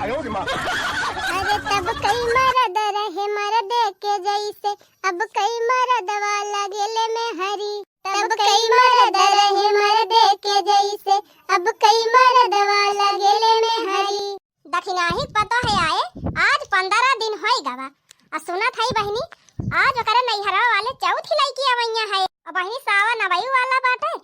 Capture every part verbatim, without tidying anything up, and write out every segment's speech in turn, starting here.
अरे तब कई मरद रहे मरदे के जैसे, अब कई मरदवा लगेले मेहरी। तब कई मरद रहे मरदे के जैसे, अब कई मरदवा लगेले मेहरी। दखिनाही पतो है आए, आज पंद्रह दिन होई गवा। आ सुनत हई बहिनी, आज ओकरे नैहरवा वाले चौथी लइकी अवैया है। आ बहिनी, सावन अवै वाला बाटे,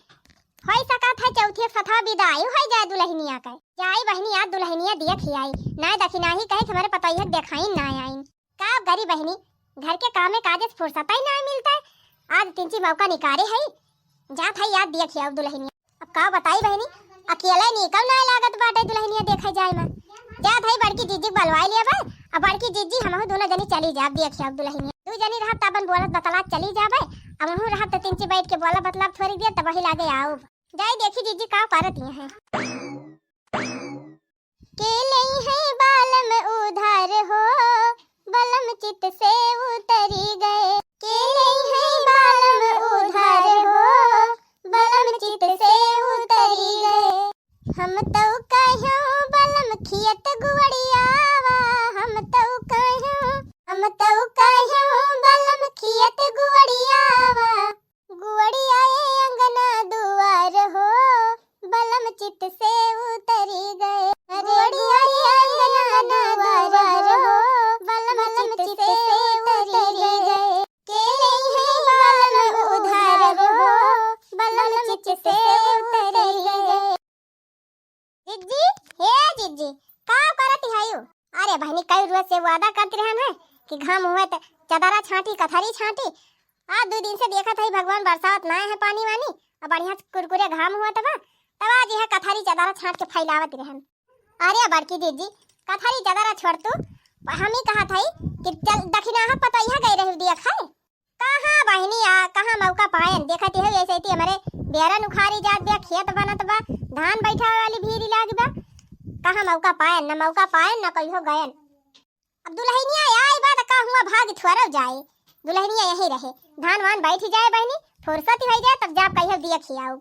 होई सकत है चौथी के सथवा बिदाई होई जाए दुलहिनिया के। जाई बहिनी, आज दुलहिनिया देख ही आई। नाय दखिनाही कहे कि हमरे पतोहिया के देखाइन नाय आइन। का करी बहिनी, घर के कामे काजे से फुर्सत ही नाय मिलता है। आज तिनची मौका निकारे है, जात है याद दिया खियाओ दुलहिनिया। अब का बताई बहिनी, अकेले निकल नाय लागत बाटे दुलहिनिया देखे जाए में। जात है बड़की जिज्जी के बलवाई लिया बा, अब बड़की जिज्जी हमहू दोनों जनी चली जाब दिया खियाओ दुलहिनिया। दू जनी रहब त अपन बोलत बतलात चली जाबे, अब उनहू रहब त तिनची बैठ के बोला बतलाब थोड़ी देर, तब वही लागे आओ। जाई देखी जिज्जी का करत ही हैं। के लेई है बालम उधार हो, बलम चित से उतरी गए। के लेई है बालम उधार हो, बलम चित से उतरी गए। हम तौ कह्यों बलम खियत गुवड़ियावा, हम तौ कह्यों, हम तौ कह्यों बलम खियत गुवड़ियावा। गुवड़िया ए अंगना दुआर हो, बलम चित से उतरी गए। गुवड़िया ए अंगना दुआर हो, बलम चित से उतरी गए। के लेई है बलम उधार हो, बलम चित से उतरी गए। जिज्जी, हे जिज्जी, का करत हयू? अरे बहिनी, कई रोज से वादा करत रहन है कि घाम हुए त चदरा छांटी, कथरी छांटी। आज दू दिन से देखत हई भगवान बरसावत नाय है पानी वानी, अब बढ़िया से कुरकुरे घाम हुआ तबा, तब आज यह कथरी चदरा छांट के फैलावत रहन। अरे बड़की जिज्जी, कथरी चदरा छोड़ तू, हम ही कहत हई कि चल दखिनाहा पतोहिया गई रही देख है। कहाँ बहिनी आ, कहाँ मौका पायन? देखत ही हो, ऐसे ही हमरे बेरन उखारी जात बा, खेत बनत बा, धान बैठावे वाली भीरी लाग बा। कहाँ मौका पायन, न मौका पायन, न कहियो गयन। अब दुलहिनिया आई बा, त का हुआ भाग थोरव जाए? दुलहिनिया यही रहे, धान वान बैठ जाए बहिनी, फुर्सत ही हो जाए, तब जाब कहियो दिया खियाऊ।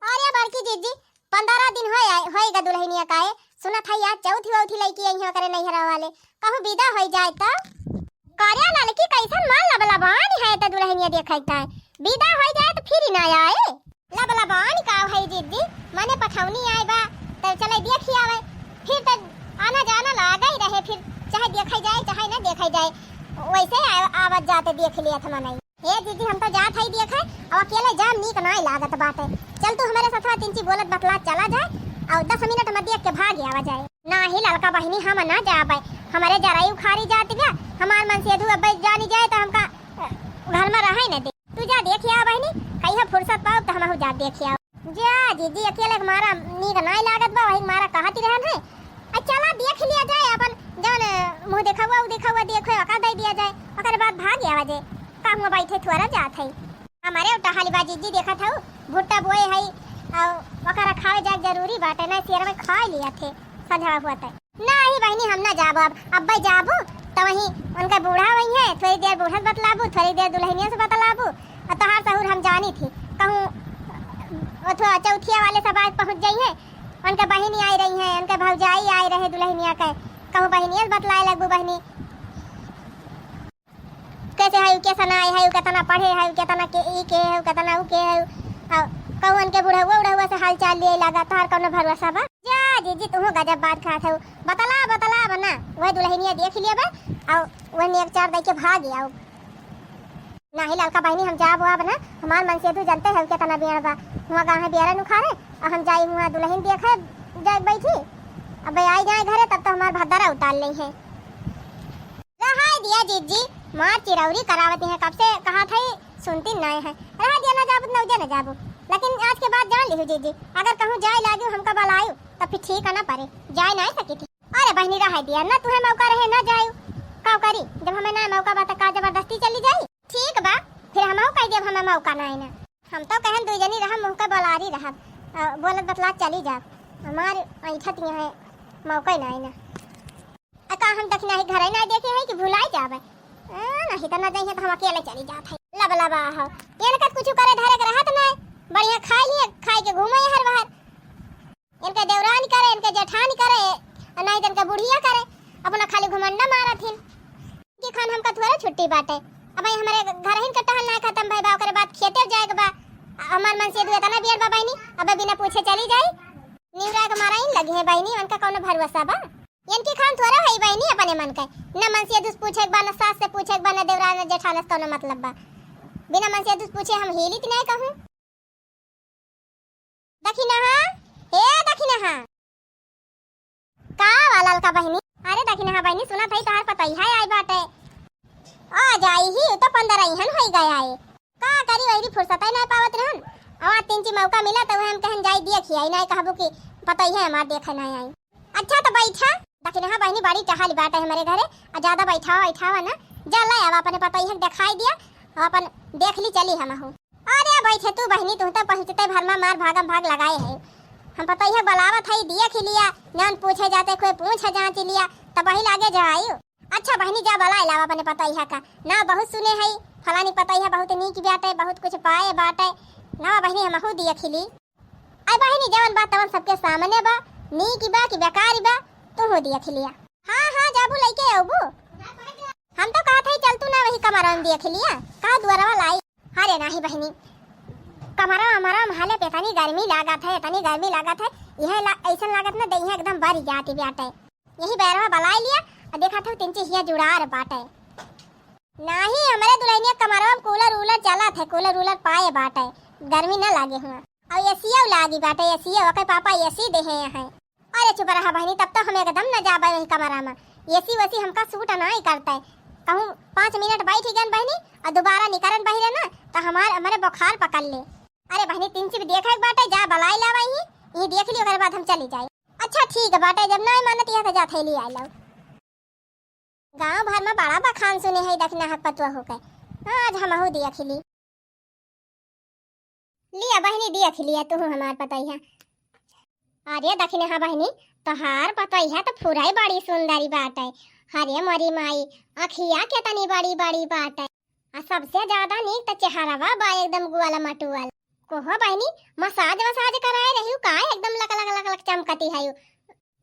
अरे बड़की जिज्जी, पंद्रह दिन होए आए, होए गा दुलहिनिया काहे? सुनत हई आज चौथी वौथी लइकी आई है ओकरे नैहरा वाले, कहूँ विदा होई जाए त। करे ललकी, कैसन मन लबलबान है त दुलहिनिया देखे ताए, विदा होई जाए त फिर ही ना आए। लबलबान का है जिज्जी, मने पठौनी आए बा, त चले देखी आवे, फिर त आना जाना लागे ही रहे, फिर चाहे देखे जाए चाहे ना देखे जाए, वैसे आ-, आवत जाते देख लिया था मनई। हे दीदी, हम तो जात हई देखे, अब अकेले जाम नीक नाय लागत बाटे। चल तू हमरे साथवा तिनची बोलत बतलात चला जाए, और दस मिनट में देख के भाग आवा जाए। नाही ललका बहिनी, हम ना जाबे, हमरे जराई उखारी जात बा, हमार मनसेधू अब्बे जानी जाए तो हमका, अ, घर में रहे न दे। तू जा देख आ बहिनी, कहिया फुर्सत पाओ तो हमहू जा देख आओ। जा दीदी, अकेले के मारा नीक नाय लागत बा, वही मारा कहती रहन है। आ चला देख लिया जाए अपन जौन मुँह देखौआ, उ देखौआ देखे, ओका दे दिया जाए, ओकर बाद भाग आवा जे। का हुआ बैठे थोड़ा जात है। हमारे उठा हाली बा जिज्जी, देखत हऊ भुट्टा बोए है, और ओकरा खावे जाए जरूरी बाटे, ना सियर में खा लिया थे संझवा हुआ तय। नाही बहिनी, हम ना जाबो, अब अब्बे जाबो त वहीं उनका बूढ़ा वही है, थोड़ी देर बूढ़ा से बतलाबू, थोड़ी देर दुलहिनिया से बतलाबू, और तोहार सहूर हम जानी थी, कहूँ ओथवा चौथिया वाले सब आज पहुँच जाई है, उनके बहिनी आई रही है, उनके भौजाई आई रहे दुलहिनिया के, कहूँ बहिनिया से बतलाए लगबू बहिनी। कैसे है, कैसे ना है, केतना पढ़े है, केतना के ई के है, केतना उ के है, और कहूँ उनके बुढ़ौआ उढ़ौआ से हाल चाल लिए लगा, तोहार कौनो भरोसा बा? जा जिज्जी, तू गजब बात खात है, बतला बतला बना, वह दुलहिनिया देख लिया बा, और वह नेक चार दे के भाग आओ। नाही ललका बहिनी, हम जाब आब ना, हमार मनसेधू जनते है केतना बियान बा, हुआ गाँव है बियारन उखारे, और हम जाई हुआ दुलहिन देखे जाए बैठी, अब आई जाए घरे तब तो हमार भद्दरा उतार ले है। रहाय दिया जिज्जी, मार चिरौरी करावती है, कब से कहा था ही सुनती नहीं है। रहा दिया, ना जाबू नौजे ना जाबू, लेकिन आज के बाद जान लिहू जिज्जी, अगर कहूँ जाए लागू हमका बलायू तब फिर ठीक है ना परे, जाए नहीं सकी थी। अरे बहिनी, रह दिया ना, तुहे मौका रहे ना जायू, का करी, जब हमें ना मौका बा त का जबरदस्ती चली जाई? ठीक बा, फिर हमहू कह देब हमें मौका ना है ना। हम तो कहन दुई जनी रहब, मुँह के बलारी रहब, अ, बोलत बतलात चली जाब। हमार ऐठत यहाँ है, मौका ही ना है ना। आ का हम दखिनाही घरे ना देखे है कि भुलाई जाबे? आ, नहीं तो ना जाइए तो हम अकेले चली जात है। लब लबा हो, इनका कुछ करे धरे के रहत नहीं, बढ़िया खाई लिए, खाई के घूमे हर बाहर। इनके देवरानी करे, इनके जेठानी करे, और ना ही तनका बुढ़िया करे, अपना खाली घुमंडा मारत हिन। कि खान हमका थोड़ा छुट्टी बाटे, अब हमरे घर हिन के टहल ना खत्म भई बा, ओकरे बाद खेते जाए के बा। हमार मनसेधू एतना बियर बा बहिनी, अब बिना पूछे चली जाई। निउरा के मारा इन लगी है बहिनी, उनका कौनो भरोसा बा? इनकी खान थोड़ा है बहिनी अपने मन के, न मनसेधू से पूछे के बा, न सास से पूछे के बा, न देवरा, न जेठान से कौनो मतलब बा। बिना मनसेधू से पूछे हम हिलित नहीं कहूँ। दखिनहा, हे दखिनहा। का वाला ललका बहिनी? अरे दखिनहा बहिनी, सुनत हई तोहार पतोहिया आई बाटे। आ जाई ही, तो पंद्रह इहन होई गया है। का करी, वही फुर्सत ही नहीं पावत रहन। और आज तीन ची मौका मिला तो हम कहन जाई देखी आई, नहीं कहबू कि पतोहिया हमार देखे नहीं आई। अच्छा तो बैठा। दखिनहा बहिनी बड़ी टहल बाटे हमारे घरे, आ ज्यादा बैठावा बैठावा ना। जा ले आवा अपने पतोहिया के दिखाई दिया, और अपन देख ली चली हमहू। अरे बैठे तू बहिनी, तू तो पहुँचते भर में मार भागम भाग लगाए है। हम पतोहिया के बुलावत है, देख ही लिया, नन पूछे जाते कोई पूछ जाँच लिया, तब वही लागे जाई। अच्छा बहिनी जा बुलाए लावा अपने पतोहिया का, ना बहुत सुने है, फलानी पतोहिया बहुत नीक बाटे, बहुत कुछ पाए बाटे, ना बहिनी हमहू देख ही ली। आई बहिनी, जवन बात तवन सबके सामने बा, नीक बा कि बेकार बा, तू हो देख लिया। हाँ, हाँ, जाबू लइके अबू। हम तो कहत हई, चल तू ना वही कमरा में देख लिया, का दुआरवा लाई। अरे नाही बहिनी, कमरा हमारा में हाले पे इतनी गर्मी लागत है, इतनी गर्मी लागत है, यह ला, ऐसन लागत ना, देहिया एकदम बरी जाती बाटे। यही बैरवा बलाई लिया, और देखा था, तिनची हिया जुड़ार बाटे। नाही, हमरे दुल्हनिया कमरवा में कूलर उलर चलत है, कूलर उलर पाए बाटे, गर्मी ना लागे हुआ। और एसियो लागी बाटे, एसियो, ओके पापा एसी देहे हैं। अरे चुप रहा बहिनी, तब तो हम एकदम न जाबे वही कमरा में, एसी वेसी हमका सूट नाई करते। कहूँ पाँच मिनट बैठ गन बहिनी और दोबारा निकरन बहिरे ना, तो हमार, हमरे बुखार पकड़ ले। अरे बहिनी, तिनची भी देखे के बाटे, जा बलाई लावा ही, यही देख ली, ओकर बाद हम चली जाई। अच्छा ठीक बाटे, जब नाई मानत यह तो जा थैली आई लाओ। गाँव भर में बड़ा बखान सुने है दखिनहा के पतोहू के। आज हमहू देख ली। लिया बहिनी, देख लिया तू हमार पतोहिया। अरे दखिनहा बहिनी, तोहार पतोहिया तो फुराई बड़ी सुंदरी बाटे। अरे मोरी माई, अखिया केतनी बड़ी बड़ी बाटे। आ सबसे ज्यादा नीक तो चेहरवा बा एकदम गुअल मटुअल। कोहो बहिनी, मसाज वसाज कराए रही का, एकदम लक लक लक लक चमकती है।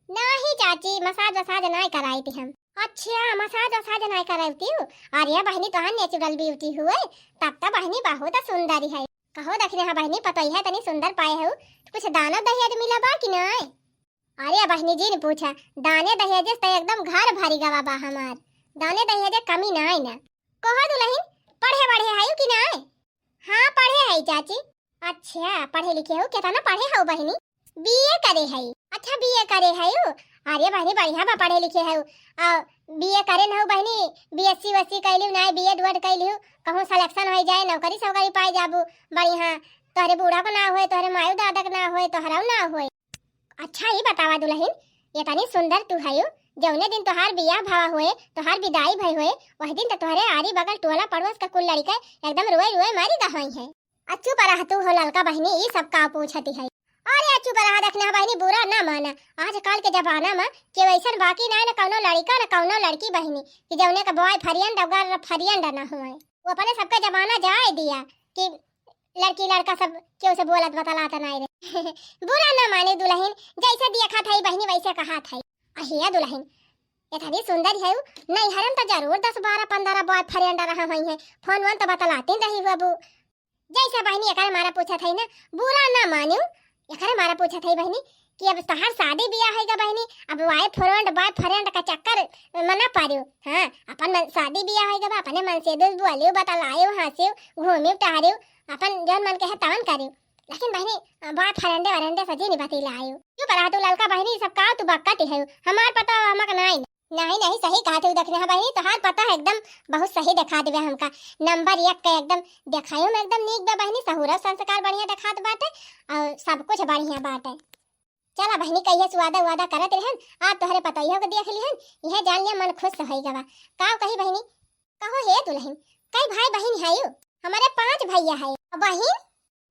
नाही चाची, मसाज वसाज नाय कराई थी हम। अच्छा, मसाज वसाज नाय कराई थी? अरे बहिनी, तोहार natural beauty हुए, तब तो बहिनी बहुत सुंदर है। कहो दखिनहा बहिनी, पतोहिया तनी सुंदर पाए हो, कुछ दाना दहेज मिला बा कि नाय? अरे बहिनी जी ने पूछा, दाने दहेज से तो एकदम घर भरी गवा बा हमार, दाने दहेज कमी नाय ना। कहो दुल्हन, पढ़े वढ़े है कि नाय? हाँ, पढ़े हई चाची। अच्छा, पढ़े लिखे हो, केतना पढ़े हऊ बहिनी? बीए करे हई। अच्छा, बीए करे हऊ? अरे बहिनी, बढ़िया बा, पढ़े लिखे हऊ। आ बीए करे न हऊ बहिनी, बीएससी वेससी कैलियो नाय, बीएड वेड कैलियो, कहूँ selection हो जाए, नौकरी सौकरी पाए जाबू, बढ़िया। तोहरे बूढ़ा को ना होए, तोहरे मायू दादा के ना होए, तोहराऊ ना होए। अच्छा, ई बतावा दुल्हन, एतनी सुंदर तू हयू, जौने दिन तोहार बियाह भवा होए, तोहार विदाई भई होए, वही दिन त तोहरे आरी बगल टोला पड़ोस के कुल लड़िका एकदम रोए रोए मरी गई होई हैं। अच्छू पर तू हो ललका बहिनी, ई सब का पूछती है? अरे अच्छू पर दखिनहा बहिनी, बुरा ना माना, आजकल के जमाना में केहू ऐसन बाकी ना, न कौनो लड़िका न कौनो लड़की बहिनी कि जौने का boyfriend और girlfriend ना हुए। वो अपने सबका जमाना जाए दिया कि लड़की लड़का सब केहू से बोलत बतलात नाई रहे। बुरा ना माने दुल्हन, जैसे देखत है बहिनी वैसे कहत है। अहिया दुल्हन, एतनी सुंदर है, नैहरन त जरूर दस बारह पन्द्रह boyfriend रहा हुई है, फोन वोन त बतलाते रही हुआ बू। जैसे बहिनी एकरे मारा पूछत है ना, बुरा ना मानियो, एकरे मारा पूछत है बहिनी कि अब तोहार शादी बियाह है गा बहिनी, अब boyfriend boyfriend का चक्कर में ना पड़ियो। हाँ, अपन मन, शादी बियाह है गा बा, अपने मन से दोस्त बोलियो, बतलायो, हंसियो, घूमियो टहरियो, अपन जौन मन कहे तवन करियो। लेकिन बहिनी, अ, boyfriend वरेंडे से जी नहीं बतिलायो। क्यों पर तू ललका बहिनी, सब का तू बक्कत है, हमार पता हमक नाई। नहीं, नहीं, सही कहत हऊ दखिनहा बहिनी, तोहार पता है एकदम बहुत सही देखा देवे हमका। नंबर एक के एकदम देखायो में एकदम नीक बा बहिनी, सहूरा संस्कार बढ़िया देखात बाटे और सब कुछ बढ़िया बाटे। चला बहिनी, कहिए से वादा वादा करत रहन, आज तोहरे पतोहियो के देख लिहन, यह जान लिया मन खुश होई गवा। का कही बहिनी? कहो हे दुल्हन, कई भाई बहिन है यू? हमारे पांच भैया है। बहिन?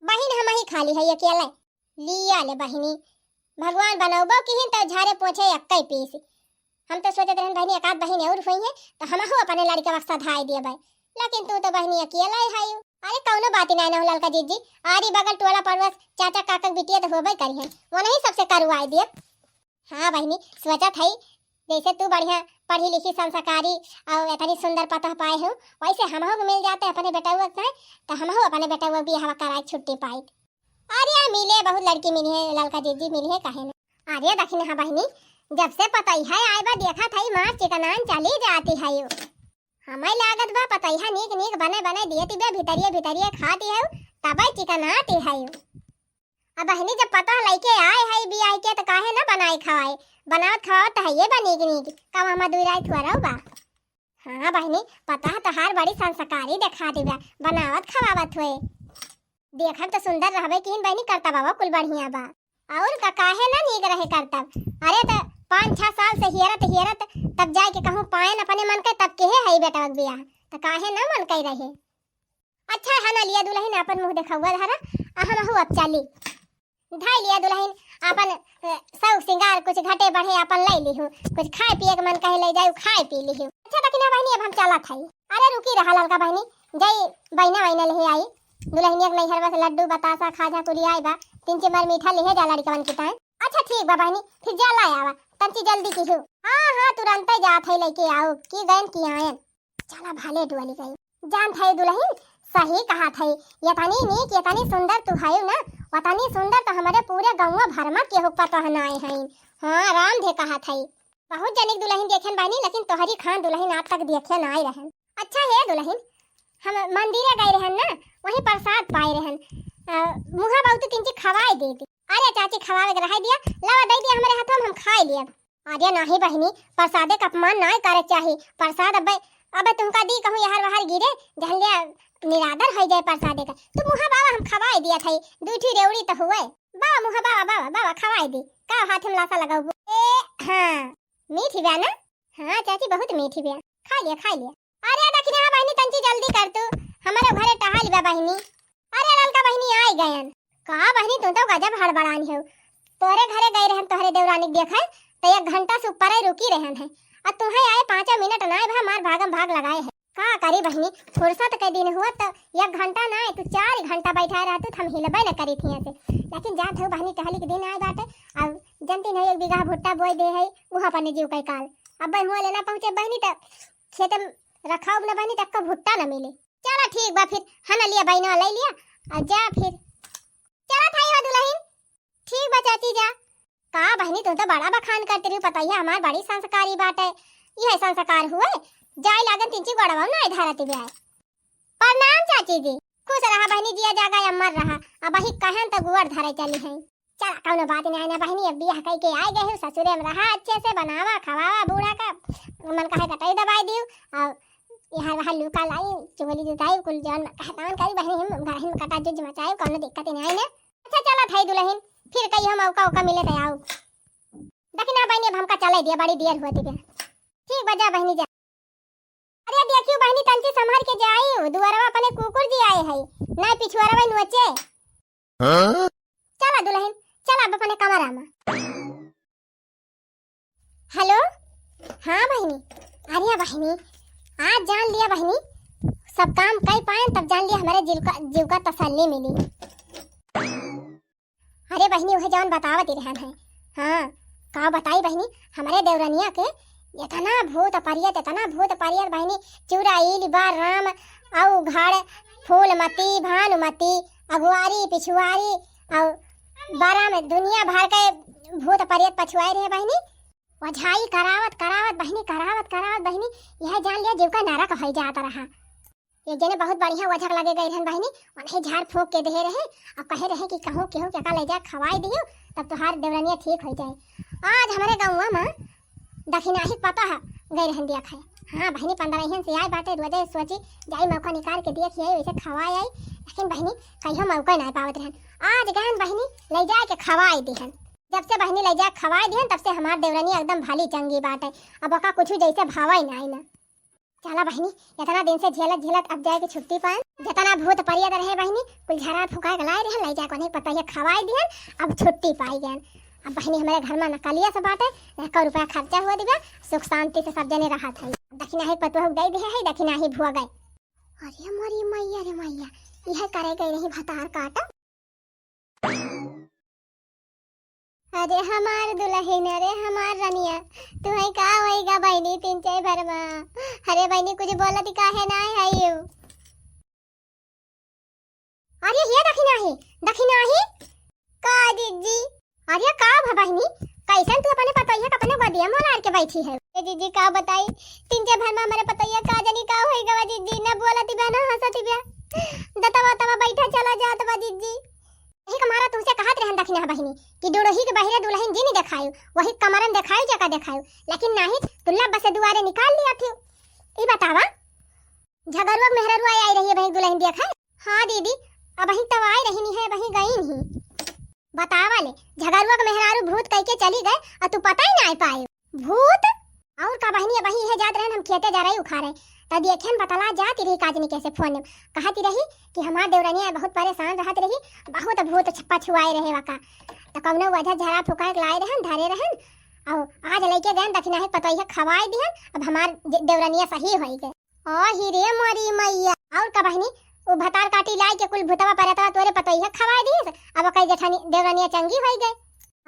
बहिन हम ही खाली है अकेले। लिया ले बहिनी, भगवान बनौबो किहिन तो झारे पोछे एक्कै पीस। हम तो सोचत रहन बहिनी एक आध बहिन और हुई है तो हमहू अपने लड़िका बक्सा धाई दियबै, लेकिन तू तो बहिनी अकेले है। अरे कौनो बात नहीं ना हो ललका जीजी, आरी बगल टोला पड़ोस चाचा काका के बिटिया तो होबे करी है, वो नहीं सबसे करवाई दिए। हाँ बहिनी, सोचत हई, जैसे तू बढ़िया पढ़ी लिखी संस्कारी अउ एतनी सुंदर पतोह पाए हो, वैसे हमहू के मिल जाते अपने बेटउआ के, तो हमहू अपने बेटउआ के बियाह कराए छुट्टी पाई। अरे मिले बहुत लड़की मिली है, ललका जीजी मिली है, काहे ना। अरे दखिन हाँ बहिनी, जब से पतोहिया आए बा देखत हई मार चिकनान चली जाती है। हमें लागत बा पतोहिया नीक नीक बने बने दियती बे, भितरिये भितरिये खाती है, तबे चिकनाती है। अब बहिनी जब पतोह लइके आए है बियाह के, तो काहे ना बनाए खवाए, बनावत खवावत तो है ये बा नीक नीक, का हमार दुई राय थुआ रहो बा। हाँ बहिनी, पतोह तोहार बड़ी संस्कारी देखाती बा, बनावत खवावत हुए। देखब तो सुंदर रहबे किहिन बहिनी, करतबवा कुल बढ़िया बा। और का, काहे ना नीक रहे करतब? अरे त पाँच छह साल से हियरत हियरत तब जाए के कहूँ पाएन अपने मन के, तब केहे है बेटवा के बियाह, त काहे ना मन कई रहे। अच्छा है ना, लिया दुलहिन अपन मुँह देखउआ धरा, आ हमहू अब चली। धाई लिया दुलहिन अपन, अ, शौक सिंगार कुछ घटे बढ़े अपन लइ लिहू, कुछ खाए पिए के मन कहे लइ जाऊ, खाए पी लिहू। अच्छा दखिना बहिनी, अब हम चलत हई। अरे रुकी रहा ललका बहिनी, जाई बहिना वहिना लेहे आई, दुलहिनिया के नैहरवा से लड्डू बतासा खाजा कुली आई बा, तीन चार मीठा लेहे जा लड़कवन की तान। अच्छा ठीक बा बहिनी, फिर जा ला आवा, तंची जल्दी किहू। हाँ हाँ, तुरंते जात है लइके आओ, की गयन की आयन। चला भले डुअली गई। जानत है दुलहिन, सही कहत है, यतनी नीक यतनी सुंदर तू हयू ना, वतनी सुंदर तो हमरे पूरे गौवा भर मा केहू पतोह नाय हईन। हाँ राम धे कहत है, बहुत जनिक दुलहिन देखेन बहिनी, लेकिन तोहरी खान दुलहिन आज तक देखे नाय रहन। अच्छा हे दुलहिन, हम मंदिरे गए रहन ना, वहीं प्रसाद पाए रहन, अ, मुहा बहुत तिनची खवाए देती। अरे चाची खवावे के रहे दिया, लावा दे दिया हमरे हाथों में, हम खाए लिया। अरे नाही बहिनी, प्रसादे का अपमान नाय करे चाही। प्रसाद अबे, अबे तुमका दी कहूँ यहर वहर गिरे, जहन लिया निरादर होइ जाए प्रसादे का। तू मुहा बाबा हम खवाए दिया था, दुई ठी रेवड़ी तो हुए। बाबा मुहा बाबा, बाबा, बाबा खवाए दी। का हाथ में लासा लगाऊ? ए, हाँ, मीठी बा ना? हाँ चाची, बहुत मीठी बा। खा लिया, खा लिया। अरे दखिना बहिनी, तंची जल्दी कर तू, हमारे घरे टहल बा बहिनी। अरे ललका बहिनी, आइ गयन। का बहिनी, तू तो गजब हड़बड़ानी हो। तोरे घरे गए रहन, तोहरे देवरानी के देखे, तो एक घंटा से ऊपर ही रुकी रहन है। और तुम्हें आए पाँचों मिनट ना भा, मार भागम भाग लगाए है। का करी बहिनी, फुर्सत के दिन हुआ तो एक घंटा ना आए, तू चार घंटा बैठा रहतू तो हम हिलबे न करी थी से। लेकिन जात हो बहिनी, टहली के दिन आए बाटे, अब जनती नहीं एक बीघा भुट्टा बोए दे है, वहाँ पर जीव कई काल। अब हुआ लेना पहुँचे बहिनी तो खेत में रखाव न बहिनी, तब का भुट्टा न मिले। चला ठीक बा फिर, हन लिया बहिना, ले लिया, और जा फिर। चला थाई हो दुलहिन। ठीक बा चाची जा। का बहिनी, तू तो बड़ा बखान करती रही, पतोहिया हमार बड़ी संस्कारी बाटे। यह संस्कार हुए, जाए लागन तिनची गोड़वा ना धरती ब्याय। प्रणाम चाची जी। खुश रहा बहिनी, जिया जागा अमर रहा। अब वही कहन तो गुअर धरे चली हैं। चला कौनो बात नहीं ना बहिनी, अब बियाह कई के आए गए हो, ससुरे में रहा, अच्छे से बनावा खवावा, बूढ़ा का मन कहे कटाई दबाई दियो, और यहाँ वहाँ लूका लाई, चुगली जुताई, कुल जौन कहतान करी बहिनी, हम घर में कटा जुज मचाए, कौनो दिक्कत ही नहीं ना। अच्छा चला थाई दुलहिन, फिर कहियो मौका उका मिले तो आओ। दखिना बहिनी, अब हमका चले दिया, बड़ी देर होती बे। ठीक बा, जा बहिनी जा। अरे देखियो बहिनी, तंची संभाल के जाई, दुआरवा अपने कुकुर जी आए है, ना पिछुआरवा नोचे। हाँ? चला दुलहिन, चला अब अपने कमरा में। हेलो, हाँ बहिनी, अरे बहिनी, आज जान लिया बहिनी, सब काम कई पाएन तब जान लिया हमारे जीव का, जीव का तसल्ली मिली। अरे बहिनी, उहे जौन बतावत ही रहन है। हाँ, का बताई बहिनी, हमरे देवरनिया के इतना भूत परियत, इतना भूत परियत बहिनी, चुड़ैल, बरम, अउ घड़, फूलमती, भानुमती, अगुआरी, पिछुआरी, अउ बरम, दुनिया भर के भूत परियत पछुआए रहे बहिनी। ओझाई करावत, करावत बहिनी, करावत, करावत बहिनी, यह जान लिया जीव का नरक होइ जात रहा। एक जने बहुत बढ़िया ओझक लगे गए रहन बहिनी, उन्हें झाड़ फूंक के दे रहे, और कहे रहे कि कहूँ केहू के का ले जा खवाई दियो, तब तुहार देवरनिया ठीक हो जाए। आज हमारे गाँव में दखिनाही पतोह गए रहन दिया खाए। हाँ बहिनी, पंद्रह से आए बाटे, रोजे सोची जाई मौका निकाल के देख आई, वैसे खवाए आई, लेकिन बहिनी कहियो मौका नहीं पावत रहन। आज गहन बहिनी ले जाए के खवाए दिहन। जब से बहिनी ले जाए खवाए दिहन, तब से हमार देवरनिया एकदम भली चंगी बाटे। अब ओका कुछ जैसे भावा ही नहीं ना। चला बहिनी, इतना दिन से झेलत झेलत अब जाए के छुट्टी पाए। जितना भूत परियत रहे बहिनी, कुल झरा फुका के लाए रहन, ले जाके उन्हें पतोहिया खवाए दिहन, अब छुट्टी पाई गयन। अब बहिनी हमारे घर में न कलिया से बाटे, न एको रुपया खर्चा हुआ दिबा, सुख शांति से सब जने रहत है। दखिनाही पतोह दे दिहे है, दखिनाही भुआ गए। अरे मोरी मैया रे मैया, यह करे गए रही भतार काटा। अरे हमार दुलहिन, अरे हमार रनिया, तुहई का होइगा बहिनी तीन चार भर मा? अरे बहिनी कुछ बोलत काहे नाहीं हइउ? अरे हे दखिनाही, दखिनाही। का जिज्जी? अरे का भा बहिनी, कइसन तू अपने पतोहिया के अपने गोदिया मा लार के बैठी है? ए जिज्जी का बताई, तीन चार भर मा हमरे पतोहिया का जनी का होइगा बा जिज्जी, न बोलत बा न हँसत बा, दतवा तवा बैठा चला जात बा जिज्जी। यही के मारा तुहसे कहत रहन दखिना बहिनी कि डोड़ही के बहिरे दुलहिन जिन देखायु, वही कमरन देखायु जेका देखायु, लेकिन नाहीं, तुल्ला बसे दुआरे निकाल लिया थी। ई बतावा, झगरुआ के मेहररुआ आई रही है बहिन दुलहिन देखे? हाँ दीदी, अबहीं तउ आई रही नहीं है, अबहीं गई नहीं। बतावा ले, झगरुआ के मेहरारू भूत कह के चली गए अउर तू पता ही नाहीं पाए। भूत? अउर का बहिनी, अबहीं इहे जात रहन, हम खेते जा रही उखारे, त देखेन बतला जाती रही काजनी कैसे फोन में, कहती रही कि हमार देवरनिया बहुत परेशान रहत रही, बहुत भूत छ-, पछुआए रहे वका, त कउनो वजह झरा फुका के लाए रहन, धरे रहन, अउर आज लइके गए दखिनाही पतोहिया खवाए दिहन, अब हमार जे-, देवरनिया सही होई गए। ओ ही रे मोरी मैया, अउर का बहिनी, उ भतार काटी लाए के कुल भूतवा परतवा तोरे पतोहिया खवाए दिहस, अब ओकर जेठानी देवरनिया चंगी होई गए।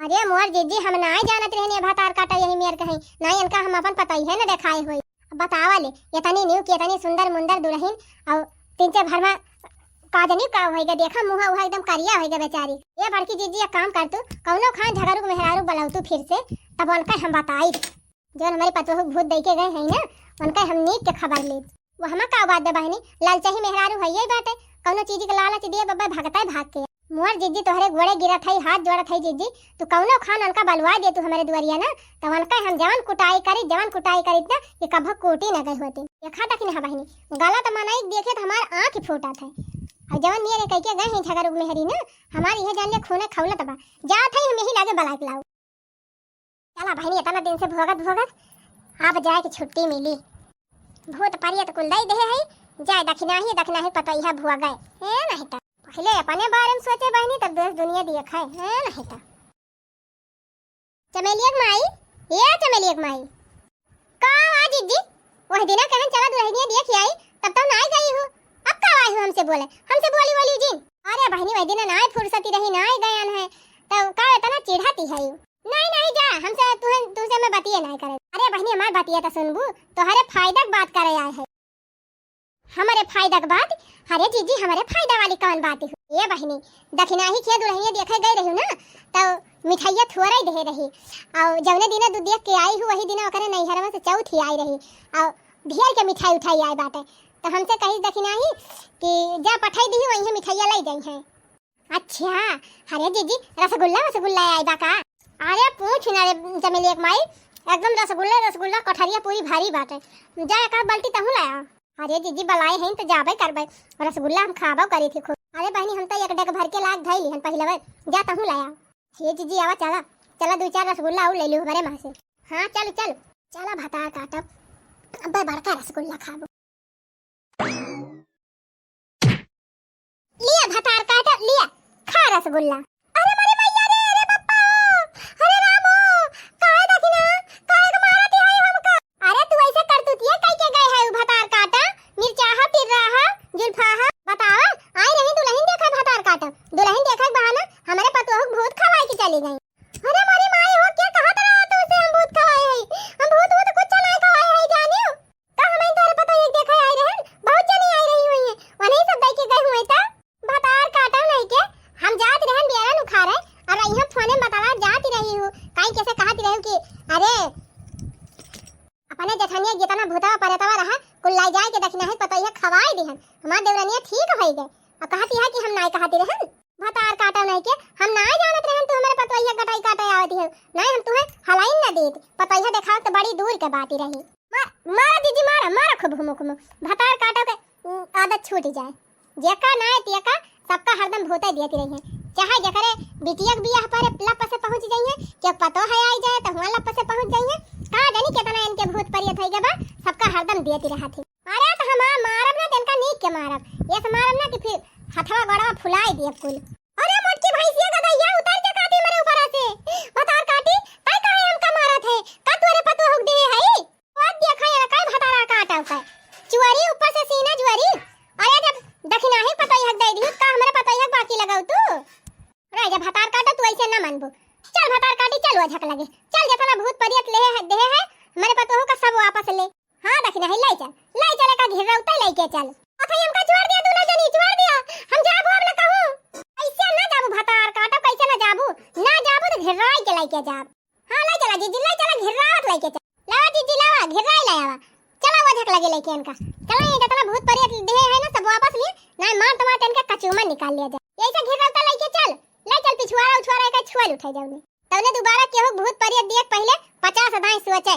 अरे मोर जिज्जी, हम नाहीं जानत रहनी भतार काटा यही मेर कहीं, नाहीं इनका हम अपन पतोहिया न देखाए होई। अब बतावा ले, इतनी न्यू की इतनी सुंदर मुंदर दुलहिन, अउर तीन चार भर मा काजनी का होई गए, देखा मुँह उहा एकदम करिया होई गए बेचारी। ए बड़की जिज्जी, एक काम कर तू, कउनो खान झगरू के मेहरारू बुलाऊ तू फिर से, तब उनका हम बताई। जउन हमरे पतोहू के भूत दइ के गए हैं ना, उनका हम नीक के खबर लेब। वो हमा का बात बा बहिनी, ललचही मेहरारू हइये बाटे, कउनो चीज के लालच दिए बब्बा भगता भाग के। मोर जिज्जी तोहरे गोड़े गिरत हई, हाथ जोड़त हई जिज्जी, तू कउनो खान उनका बलवा दे तू हमरे दुआरिया ना, त उनका हम जवन कुटाई करी, जवन कुटाई करी ना, कि कभो कूटी न गई होती। देखा तक ना बहिनी, गलत मनई देखे त हमार आँख फूटत है। अउर जवन मेरे कह के गए हैं झगरू मेहरी ना, हमार इहे जान ले खूने खौलत बा। जात हई हम यही लागे बलाइक लाऊ। चला बहिनी, इतना दिन से भोगत भोगत अब जाए के छुट्टी मिली। भूत परियत कुल दई देहे हई, जाए दखिनाही दखिनाही पतोहिया भुआ गए। ए नहीं त पहिले अपने बारे में सोचे बहिनी, तब देश दुनिया देखे। ए नहीं त चमेलिया के माई, ए चमेलिया के माई, का हुआ जिज्जी? वह दिना कहन चला दुलहिनिया देख आई, तब तो नाहीं गई हूँ। अब का आई हूँ हमसे बोले, हमसे बोली बोली जिन। अरे बहिनी, वह दिना नाहीं फुर्सती रही, नाहीं गयन है, तब का इतना चिढ़ाती है यू? नाहीं नाहीं जा, हमसे तुहन तुहसे मैं बतिये नाहीं करे। अरे बहिनी, हमार बतिया तो सुनबू, तोहरे फायदा के बात करे आए है। हमरे फायदा के बात? अरे जिज्जी, हमरे फायदा वाली कौन बात है? ए बहिनी, दखिनाही के दुलहिनिया देखे गई रही ना, तो मिठाइया थोड़ा ही दे रही, अउर जौने दिना तू देख के आई हूँ, वही दिना ओकरे नैहरवा से चौथी आई रही, अउर ढेर के मिठाई उठाई आए बाटे, तो हमसे कही दखिनाही कि जा पठाई दी, वहीं मिठाइया लाई जाई है। अच्छा, अरे जिज्जी, रसगुल्ला, रसगुल्ला आई बा का? अरे पूछ ना रे चमेलिया के माई, एकदम रसगुल्ला, रसगुल्ला कोठरिया पूरी भारी बाटे। जा एक आध बाल्टी तहूँ लाया। अरे जिज्जी, बलाए हैं तो जाबे करबे, रसगुल्ला हम खाबो करी थी खूब। अरे बहिनी, हम तो एक डेग भर के लाग धई लिहन पहिले बे, जा तहूँ लाया। हे जिज्जी, आवा चला, चला दो चार रसगुल्ला अउर ले लियो हमरे माँ से। हाँ चल चल, चला भतार काटब, अब्बे बड़का रसगुल्ला खाबो। लिया भतार काटा, लिया, खा रसगुल्ला। अरे मोरे मैया रे, अरे बप्पा, अरे रामो, काहे दखिना, काहे के मारत है हमका? अरे तू ऐसे करतूतिया कई के गए है उ भतार काटा, मिर्चाहा, पिर्राहा, जुल्फाहा, बतावा, आई रही दुलहिन देखा भतार काटा, दुलहिन देखा के बहाना हमरे पतोह के भूत खवाए के चली गई। अरे मोरी माई हो, क्या कहत रहा तू से हम भूत खवाए है? हम भूत वूत कुछ नहीं खवाए है जानियो। का हमइन तोहरे पतोहिया के देखे आई रहन? बहुत जनी आई रही हुई हैं। वनही सब दई के गए हुए त। भतार काटा नहीं के, हम जात रहन बियरन उखारे, अउर यहाँ फोने में बतला जात रही हूँ। काई कैसे कहत रही कि अरे, अपने जेठनिया जितना भूतवा परेतवा रहा, कुल लाई जाए के दखिनाही पतोहिया खवाए दिहन। हमार देवरनिया ठीक होई गए। अउर कहती है कि हम नाई कहती रहन। भतार काटा नहीं के, हम नाई जानत रहन तू हमरे पतोहिया गटाई काटे आवत है। नाई हम तुहे हलाइन न देत। पतोहिया देखाव त बड़ी दूर के बात ही रही। मा-, मारा दीदी, मारा, मारा खूब हुमो खुमो। भतार काटा के, उम, आदत छूट जाए। जेका नाई तेका, सबका हरदम भूते देती रही है। चाहे जेकरे बिटिया के बियाह पर लप से पहुँच जाई है, कि पतोह आई जाए त हुआ लप से पहुँच जाई है। का जानी कितना इनके भूत परियत होई गए बा, सबका हरदम देती रहत है। अरे त हमार मारब ना, त इनका नीक के मारब। ये से मारब ना कि फिर हथवा गोड़वा फुलाई देब कुल। अरे मोटकी भैंसिया गदहिया, उतर जा काटी मेरे ऊपर से। भतार काटी, तै काहे हमका मारत है? का तोरे पतोह हुक दे है? ओ देखा ये काई भतार काटा का। चुअरी ऊपर से सीना जुअरी। अरे जब दखिनाही पतोहिया के दे दिहु, का हमरे पतोहिया के बाकी लगाऊ तू? रे जब भतार काटा तू ऐसे ना मानबू। चल भतार वापस ले। हाँ दखिनही, लाई चल, लाई चल, एका घिर्रौते लइके चल। अथई हमका छोड़ दिया, दूनो जनी छोड़ दिया, हम जाबू अब न कहूँ। कैसे न जाबू भतार काटो, कैसे न जाबू, न जाबू तो घिर्राई के लइके जाब। हाँ लाई चला जीजी, लाई चला घिर्रावत लइके चल। लावा जीजी लावा, घिर्राई लाई आवा। चला वो झक लगे लइके इनका। चला ये जितना भूत परियत दिहे है ना सब वापस लिए, ना मार तो मार इनका कचूमर निकाल लिया जाए। यही से घिर्रौता लइके चल, लाई चल पिछुआरा उछुआरा एका छुअल उठाई जाऊनी। तौने दोबारा केहू भूत परियत दिए के पहिले पचास अदाई सोचे।